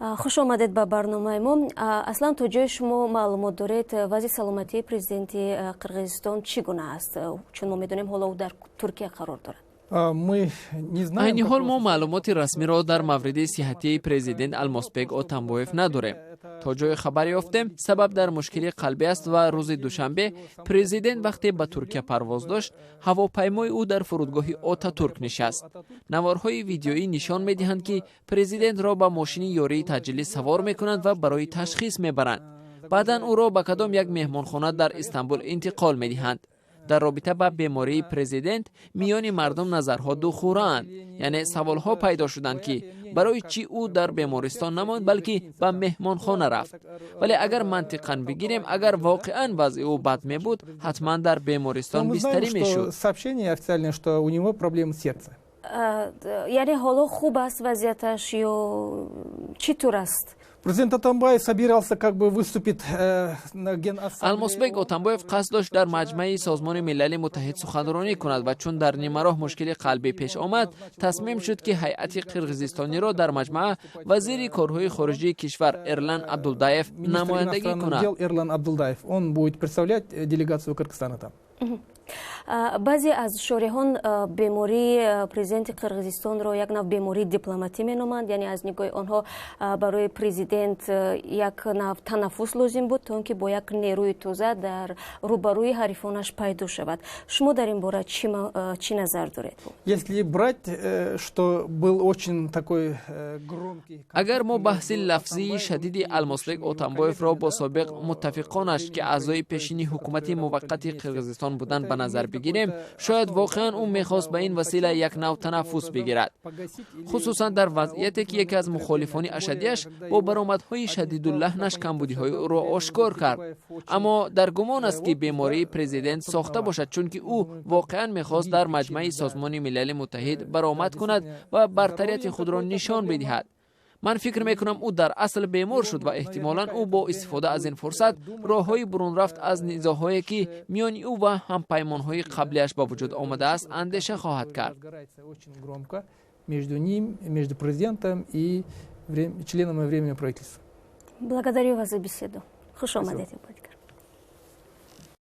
Хуш омадед ба барномаи мо. Аслан, то ҷое шумо маълумот доред, вазъи саломатии президенти Қирғизистон чӣ гуна аст? Чун мо медонем, ҳоло ӯ дар Туркия қарор дорад. Айни ҳол мо маълумоти расмиро дар мавриди сиҳатии президент Алмосбек Отамбоев надорем. То ҷое хабар ёфтем, сабаб дар мушкили қалбӣ аст ва рӯзи душанбе президент вақте ба Туркия парвоз дошт, ҳавопаймои ӯ дар фурудгоҳи Отатурк нишаст. Наворҳои видеоӣ нишон медиҳанд, ки президентро ба мошини ёрии таъҷилӣ савор мекунанд ва барои ташхис мебаранд. Баъдан ӯро ба кадом як меҳмонхона дар Истанбул интиқол медиҳанд. Дар робита ба бемории президент миёни мардум назарҳо духӯраанд, яъне саволҳо пайдо шуданд, ки барои чӣ ӯ дар бемористон намонд, балки ба меҳмонхона рафт. Вале агар мантиқан бигирем, агар воқеан вазъи ӯ бад мебуд, ҳатман дар бемористон бистарӣ мешуд. Сообщение официальное, что у него проблемы сердца. Яъне ҳоло хуб аст вазъияташ ё чӣ тур аст? Президент Атамбаев собирался как бы выступить на Генассамблее. Алмосбек Отамбоев қасд дошт дар маҷмаи Созмони Милали Муттаҳид суханронӣ кунад ва чун дар нимароҳ мушкили қалбӣ пеш омад, тасмим шуд, ки ҳайати қирғизистониро дар маҷмаъ вазири корҳои хориҷии кишвар Эрлан Абдулдаев намояндагӣ кунад. Эрлан Абдулдаев, он будет представлять делегацию Кыргызстана там. Баъзе аз шореҳон бемории президенти Қирғизистонро як нав бемории дипломатӣ меноманд, яъне аз нигоҳи онҳо барои президент як нав танаффус лозим буд, то он ки бо як нерӯи тоза дар рӯбарӯи ҳарифонаш пайдо шавад. Шумо дар ин бора чӣ назар доред? Если брать, что был очень такой громкий. Агар мо баҳси лафзии шадиди Алмосбек Отамбоевро бо собиқ муттафиқонаш, ки аъзои пешини ҳукумати муваққати Қирғизистон буданд, ба назар бигирем, шояд воқеан ӯ мехост ба ин васила як нав танаффус бигирад, хусусан дар вазъияте ки яке аз мухолифони ашаддиаш бо баромадҳои шадидуллаҳнаш камбудиҳои ӯро ошкор кард. Аммо дар гумон аст, ки бемории президент сохта бошад, чунки ӯ воқеан мехост дар маҷмаи Созмони Милали Муттаҳид баромад кунад ва бартарияти худро нишон бидиҳад. Ман фикр мекунам, ӯ дар асл бемор шуд ва эҳтимолан ӯ бо истифода аз ин фурсат роҳҳои бурунрафт аз низоъҳое, ки миёни ӯ ва ҳампаймонҳои қаблиаш ба вуҷуд омадааст, андеша хоҳад кард. Между ним, между президентом и членами временного правительства. Благодарю вас за беседу. Хуш омадед.